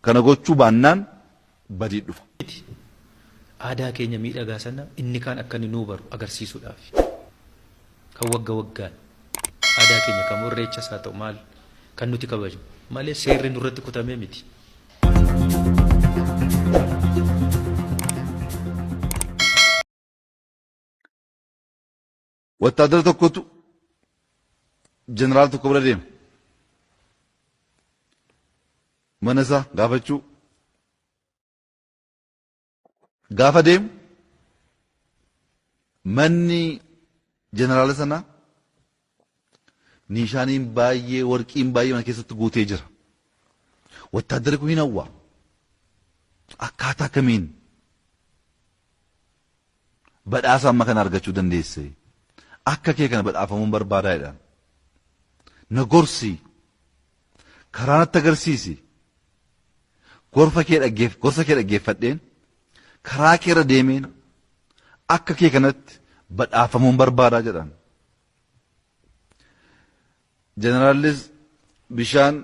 Kana gochuu baannaan badii dhufa. Miti. Aadaa keenya miidhagaa sana inni kaan akka inni nuu baru agarsiisuudhaafi. Kan wagga waggaan aadaa keenya kamuu irreechas haa ta'u maal kan nuti kabajnu malee seerri nurratti kutamee miti. Wattaadara tokkotu jeneraal tokko bira deema. Mana isaa gaafachuu gaafa deemu manni jeneraala sanaa niishaaniin baay'ee warqiin baay'ee mana keessatti guutee jira. Wattaaddarri kun hin hawwa. Akkaataa kamiin badhaasa amma kana argachuu dandeesse? Akka kee kana badhaafamuun barbaadaa jedhaan. Na gorsi. Karaa natti agarsiisi. Gorfa kee dhaggeef gorsa kee dhaggeeffadheen karaa kee irra deemeen akka kee kanatti badhaafamuun barbaadaa jedhaan. Jeneraallis bishaan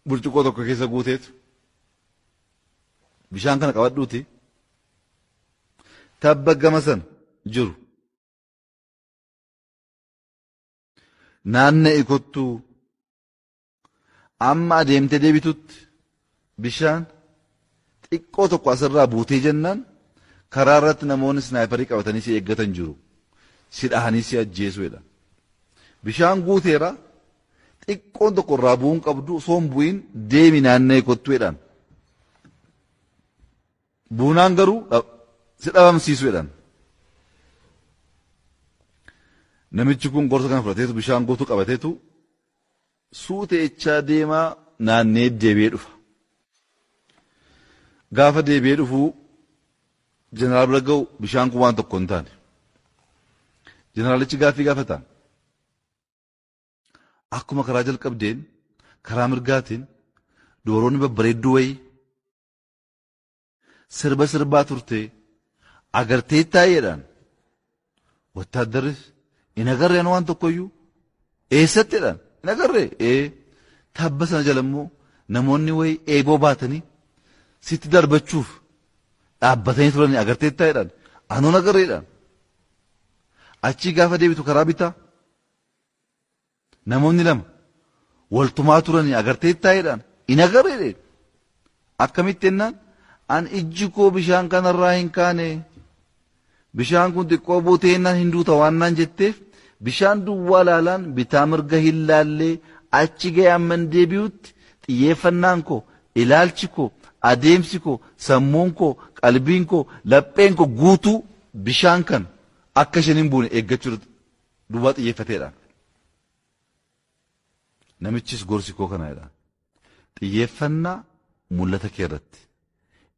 burcuqqoo tokko keessa guuteetu bishaan kana qabadhuuti tabba gama sana jiru naanna'i kottuu amma adeemtee deebitutti bishaan xiqqoo tokko asirraa buutee jennaan karaa irratti namoonni isnaayiparii qabatanii si eeggatan jiru. Si dhahanii si ajjeesu jedha. Bishaan guuteera xiqqoon tokko irraa bu'uun qabdu osoo hin bu'iin deemi naanna'ee kottu jedhaan. Buunaan garuu si dhabamsiisu jedhan. Namichi kun gorsa kana fudhateetu bishaan guutuu qabateetu suuteechaa deemaa naannee deebi'ee dhufa. Gaafa deebi'ee dhufuu jeneraal bira ga'u bishaan kun waan tokko hin taane. Jeneraalichi gaaffii gaafata. Akkuma karaa jalqabdeen karaa mirgaatiin dooroonni babbareedduu wayii sirba sirbaa turte agarteettaa jedhaan. Wattaaddarris hin agarre ani waan tokkoyyuu eessatti jedhaan hin agarre ee tabba sana jala immoo namoonni wayii eeboo baatanii sitti darbachuuf dhaabbatanii turanii agarteettaa jedhaan anoon agarre jedhaan. Achii gaafa deebitu karaa bitaa Namoonni lama waltumaa turanii agarteettaa jedhaan hin agarre jedheen. Akkamitti jennaan an ijji koo bishaan kanarraa hin kaane bishaan kun xiqqoo buutee jennaan hin duuta waan naan jetteef bishaan duwwaa laalaan bitaa mirga hin laallee achi ga'ee amman deebi'utti xiyyeeffannaan koo ilaalchi koo adeemsi koo sammuun koo qalbiin koo lapheen koo guutuu bishaan kana akka isheen hin buune eeggachuu duwwaa xiyyeeffateedha. Namichis gorsi koo kana jedha. Xiyyeeffannaa mul'ata kee irratti.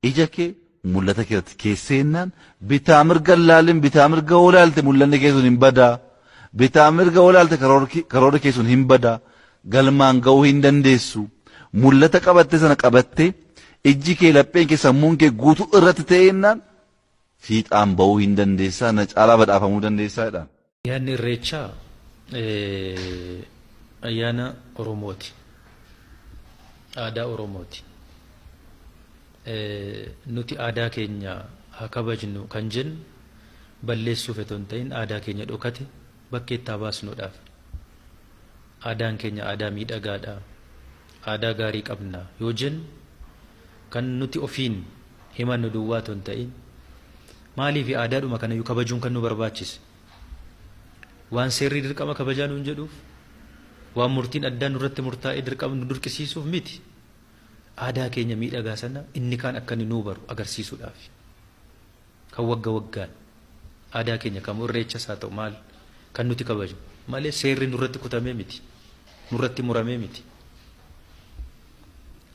Ija kee mul'ata kee irratti keesseennaan bitaa mirga laalin bitaa mirga yoo laalte mul'anni kee sun hin badaa. Bitaa mirga yoo laalte karoorri kee sun hin badaa. Galmaan ga'uu hin dandeessu. Mul'ata qabatte sana qabattee ijji kee lapheen kee sammuun kee guutuu irratti ta'eennaan fiixaan ba'uu hin dandeessaa na caalaa badhaafamuu dandeessaa jedhaan. Ayyaanni Irreechaa ayyaana Oromooti. Aadaa Oromooti. Nuti aadaa keenya haa kabajnu kan jennu balleessuuf otoo hin ta'in aadaa keenya dhokate bakkeetti haa baasnuudhaaf. Aadaan keenya aadaa miidhagaadha. Aadaa gaarii qabna yoo jennu kan nuti ofiin himannu duwwaa otoo hin ta'in maaliif aadaadhuma kanayyuu kabajuun kan nu barbaachise? Waan seerri dirqama kabajaa nuun jedhuuf, waan murtiin addaa nurratti murtaa'ee dirqama nu dirqisiisuuf miti. Aadaa keenya miidhagaa sana inni kaan akka inni nuu baru agarsiisuudhaaf. Kan wagga waggaan aadaa keenya kamuu irreechas haa ta'u maal kan nuti kabajnu malee seerri nurratti kutamee miti. Nurratti muramee miti.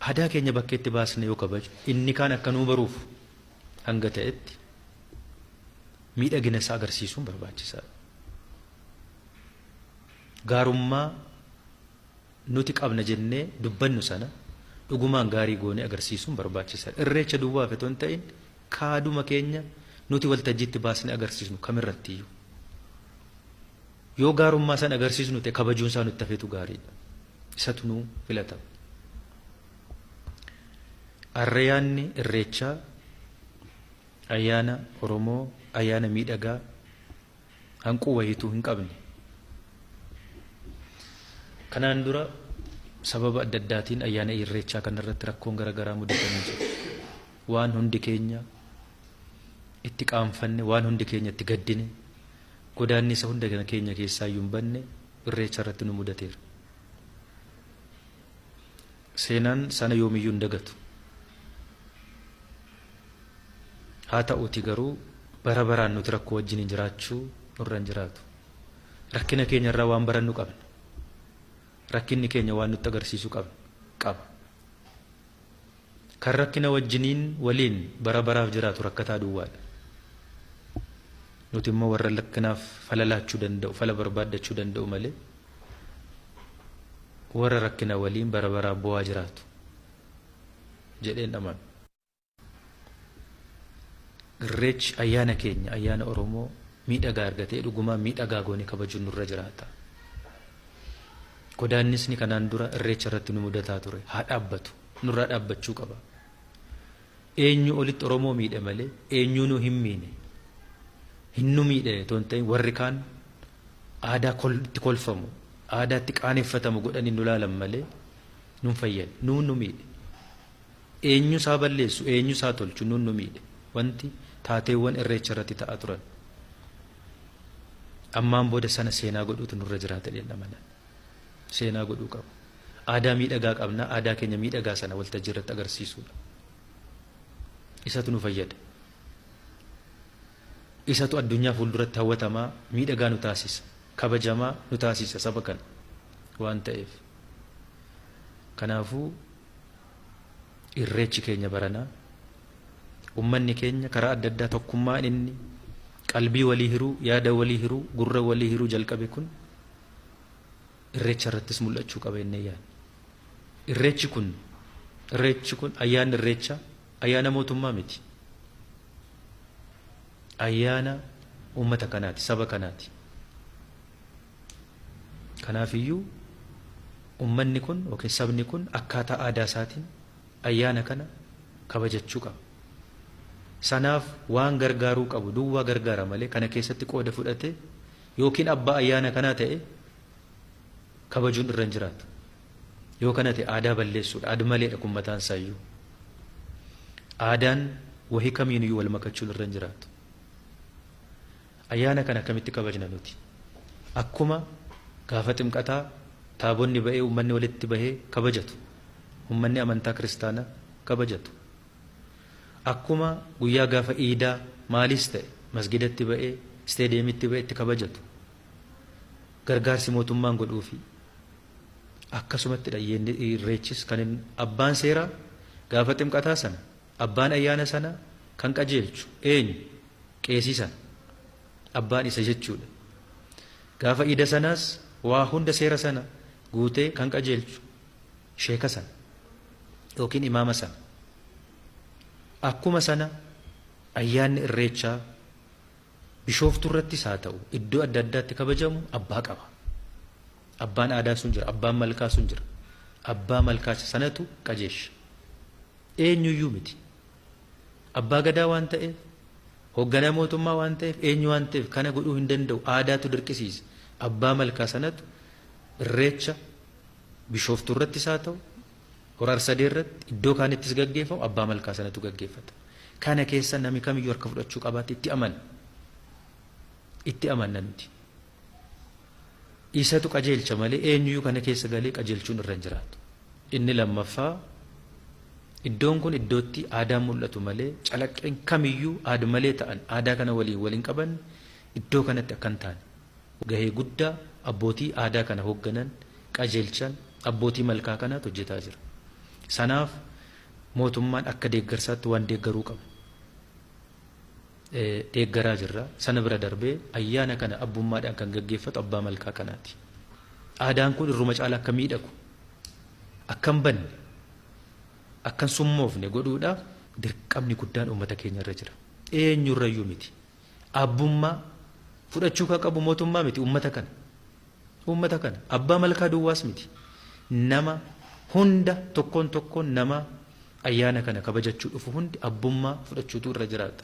Aadaa keenya bakkeetti baasne yoo kabajnu inni kaan akka nuu baruuf hanga ta'etti miidhagina isaa agarsiisuun barbaachisaadha. Gaarummaa nuti qabna jennee dubbannu sana dhugumaan gaarii goonee agarsiisuun barbaachisaadha. Irreecha duwwaaf otoo hin ta'in kaaduma keenya nuti waltajjiitti baasnee agarsiisnu kamirrattiyyuu. Yoo gaarummaa sana agarsiisnu ta'e kabajuun isaa nutti hafeetu gaariidha. Isatu nuu filatama. Ayyaanni Irreechaa ayyaana Oromoo, ayyaana miidhagaa hanquu wayiituu hin qabne. Kanaan dura sababa adda addaatiin ayyaana Irreechaa kanarratti rakkoon garaagaraa mudatanii jiru. Waan hundi keenya itti qaanfanne, waan hundi keenya itti gaddine, godaannisa hunda keenya keessaa iyyuu hin banne Irreecha irratti nu mudateera. Seenaan sana yoomiyyuu hin dagatu. Haa ta'uuti garuu bara baraan nuti rakkoo wajjin jiraachuu nurra hin jiraatu. Rakkina keenya irraa waan barannu qabna. Rakkinni keenya waan nutti agarsiisu qaba. Kan rakkina wajjiniin waliin bara baraaf jiraatu rakkataa duwwaadha. Nuti immoo warra rakkinaaf fala laachuu danda'u, fala barbaaddachuu danda'u malee warra rakkina waliin bara baraaf bu'aa jiraatu jedheen amanu. Irreechi ayyaana keenya, ayyaana Oromoo miidhagaa argatee dhugumaan miidhagaa goonee kabajuun nurra jiraata. Godaannisni kanaan dura Irreecha irratti nu mudataa ture haa dhaabbatu, nurraa dhaabbachuu qaba. Eenyu olitti Oromoo miidhe malee eenyuu nu hin miine. Hin nu miidhe otoo hin ta'in warri kaan aadaa itti kolfamu, aadaa itti qaaneffatamu godhanii nu laalan malee nun fayyadu, nuun nu miidhe. Eenyu isaa balleessu, eenyu isaa tolchu, nuun nu miidhe. Wanti taateewwan Irreecha irratti ta'aa turan. Ammaan booda sana seenaa godhuutu nurra jiraata jedheen amana. Seenaa godhuu qaba. Aadaa miidhagaa qabna, aadaa keenya miidhagaa sana waltajjii irratti agarsiisuudha. Isatu nu fayyada. Isatu addunyaa fuulduratti hawwatamaa miidhagaa nu taasisa. Kabajamaa nu taasisa saba kana waan ta'eef. Kanaafuu Irreechi keenya baranaa ummanni keenya karaa adda addaa tokkummaan inni qalbii walii hiruu, yaada walii hiruu, gurra walii hiruu jalqabe kun Irreecha irrattis mul'achuu qaba jennee yaadna. Irreechi kun ayyaanni Irreechaa ayyaana mootummaa miti. Ayyaana uummata kanaati, saba kanaati. Kanaafiyyuu uummanni kun yookiin sabni kun akkaataa aadaa isaatiin ayyaana kana kabajachuu qaba. Sanaaf waan gargaaruu qabu duwwaa gargaara malee kana keessatti qooda fudhatee yookiin abbaa ayyaana kanaa ta'e kabajuun irra hin jiraatu. Yoo kana ta'e aadaa balleessuudha. Aad maleedha kun mataan isaayyuu. Aadaan wahii kamiiniyyuu wal makachuun irra hin jiraatu. Ayyaana kana akkamitti kabajna nuti? Akkuma gaafa ximqataa taabonni ba'ee uummanni walitti bahee kabajatu. Uummanni amantaa kiristaanaa kabajatu. Akkuma guyyaa gaafa iidaa maalis ta'e masgidatti ba'ee isteediyeemitti ba'ee itti kabajatu. Gargaarsi mootummaan godhuufi akkasumatti Irreechis kan abbaan seeraa gaafa ximqataa sana, abbaan ayyaana sana kan qajeelchu eenyu? Qeesii sana, abbaan isa jechuudha. Gaafa iida sanaas waa hunda seera sana guutee kan qajeelchu sheeka sana yookiin imaama sana. Akkuma sana ayyaanni Irreechaa Bishooftuu irrattis haa ta'u iddoo adda addaatti kabajamu abbaa qaba. Abbaan aadaa sun jira, abbaan malkaa sun jira. Abbaa malkaa sanatu qajeesha. Eenyuyyuu miti. Abbaa gadaa waan ta'eef, hoogganaa mootummaa waan ta'eef, eenyu waan ta'eef kana godhuu hin danda'u. Aadaatu dirqisiisa. Abbaa malkaa sanatu Irreecha Bishooftuu irrattis haa ta'u, Hora Arsadee irratti, iddoo kaanittis gaggeeffamu abbaa malkaa sanatu gaggeeffata. Kana keessa namni kamiyyuu harka fudhachuu qabaatti itti amana. Itti amanna nuti. Isatu qajeelcha malee eenyuyyuu kana keessa galee qajeelchuun irra hin jiraatu. Inni lammaffaa, iddoon kun iddootti aadaan mul'atu malee calaqqeen kamiyyuu aad malee ta'an aadaa kana waliin waliin qaban iddoo kanatti akka hin taane gahee guddaa abbootii aadaa kana hoogganan, qajeelchan, abbootii malkaa kanaatu hojjetaa jira. Sanaaf mootummaan akka deeggarsaatti waan deeggaruu qabu deeggaraa jirra. Sana bira darbee ayyaana kana abbummaadhaan kan gaggeeffatu abbaa malkaa kanaati. Aadaan kun irruma caala akka miidhagu, akka hin banne, akka hin summoofne godhuudhaaf dirqamni guddaan uummata keenya irra jira. Eenyurrayyuu miti. Abbummaa fudhachuu kan qabu mootummaa miti, uummata kana. Uummata kana. Abbaa malkaa duwwaas miti. Nama hunda, tokkoon tokkoon nama Ayyaana kana kabajachuu dhufu hundi abbummaa fudhachuutu irra jiraata.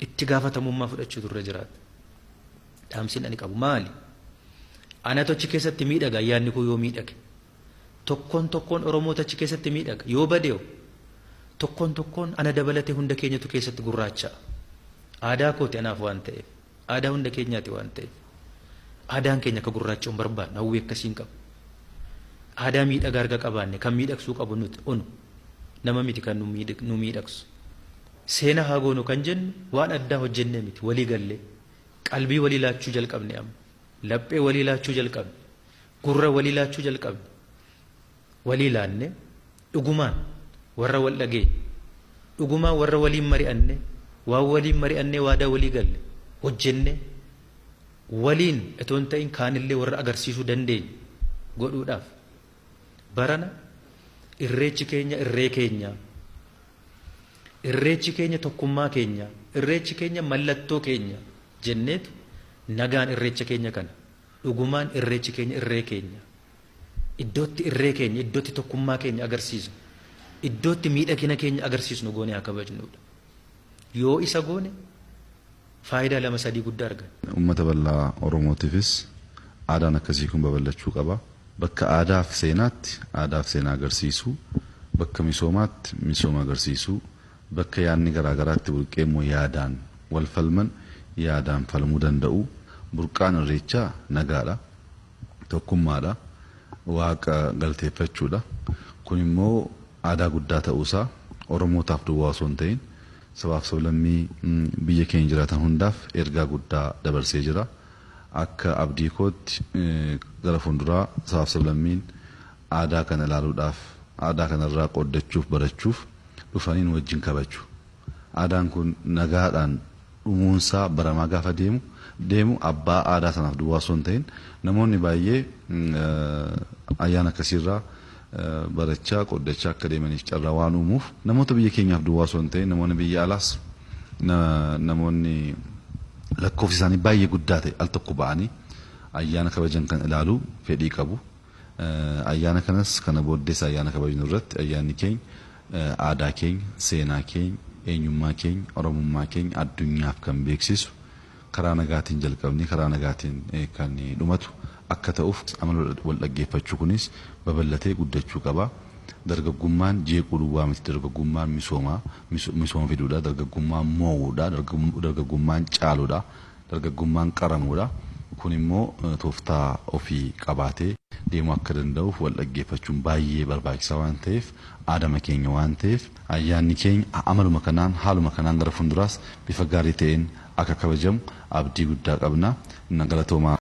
Itti gaafatamummaa fudhachuutu irra jiraata. Dhaamsiin ani qabu maali? Anatu achi keessatti miidhaga ayyaanni kun yoo miidhage. Tokkoon tokkoon Oromoota achi keessatti miidhaga yoo badee'o tokkoon tokkoon ana dabalatee hunda keenyatu keessatti gurraacha'a. Aadaa kooti anaaf waan ta'eef. Aadaa hunda keenyaati waan ta'eef. Aadaan keenya akka gurraacha'u hin barbaannu hawwii akkasii hin qabu. Aadaa miidhagaa arga qabaanne kan miidhagsuu qabu nuti onu nama miti kan nu miidhagsu. Seenaa haa goonu kan jennu waan addaa hojjennee miti walii gallee qalbii walii laachuu jalqabne amma laphee walii laachuu jalqabne gurra walii laachuu jalqabne walii laanne dhugumaan warra wal dhageenye dhugumaan warra waliin mari'anne waan waliin mari'annee waadaa walii galle hojjenne waliin itoo hin ta'in kaanillee warra agarsiisuu dandeenye godhuudhaaf barana irreechi keenya irree keenya irreechi keenya tokkummaa keenya irreechi keenya mallattoo keenya jenneetu nagaan irreecha keenya kana dhugumaan irreechi keenya irree keenya iddootti irree keenya iddootti tokkummaa keenya agarsiisnu iddootti miidhagina keenya agarsiisnu goone haa kabajnudha. Yoo isa goone faayidaa lama sadii guddaa arganna. Uummata bal'aa Oromootiifis aadaan akkasii kun babal'achuu qaba. Bakka aadaa fi seenaatti aadaa fi seenaa agarsiisuu, bakka misoomaatti misooma agarsiisuu, bakka yaadni garaagaraatti burqee immoo yaadaan wal falman yaadaan falmuu danda'u. Burqaan irreechaa nagaadha. Tokkummaadha. Waaqa galateeffachuudha. Kun immoo aadaa guddaa ta'uusaa Oromootaaf duwwaa osoo hin ta'in sabaaf sablammii biyya keenya jiraatan hundaaf ergaa guddaa dabarsee jira. Akka abdii kootti gara fuulduraa sabaaf sablammiin aadaa kana ilaaluudhaaf aadaa kanarraa qooddachuuf barachuuf dhufanii nu wajjin kabaju. Aadaan kun nagaadhaan dhumuunsaa baramaa gaafa deemu abbaa aadaa sanaaf duwwaa osoo hin ta'in namoonni baay'ee ayyaana akkasiirraa barachaa qooddachaa akka deemaniif carraa waan uumuuf namoota biyya keenyaaf duwwaa osoo hin ta'in namoonni biyya alaas namoonni lakkoofsi isaanii baay'ee guddaa ta'e al tokko ba'anii ayyaana kabajan kan ilaaluu fedhii qabu. Ayyaana kanas kana booddees ayyaana kabajnu irratti ayyaanni keenya aadaa keenya, seenaa keenya, eenyummaa keenya, oromummaa keenya addunyaaf kan beeksisu karaa nagaatiin jalqabnee karaa nagaatiin kan dhumatu akka ta'uuf amala wal dhaggeeffachuu kunis babal'atee guddachuu qaba. Dargaggummaan jeequu duwwaa miti dargaggummaan misoomaa misooma fiduudha dargaggummaan moo'uudha dargaggummaan caaluudha dargaggummaan qaramuudha. Kun immoo tooftaa ofii qabaatee deemuu akka danda'uuf wal dhaggeeffachuun baay'ee barbaachisaa waan ta'eef aadama keenya waan ta'eef ayyaanni keenya amaluma kanaan haaluma kanaan gara fuulduraas bifa gaarii ta'een akka kabajamu abdii guddaa qabna. Galatoomaa.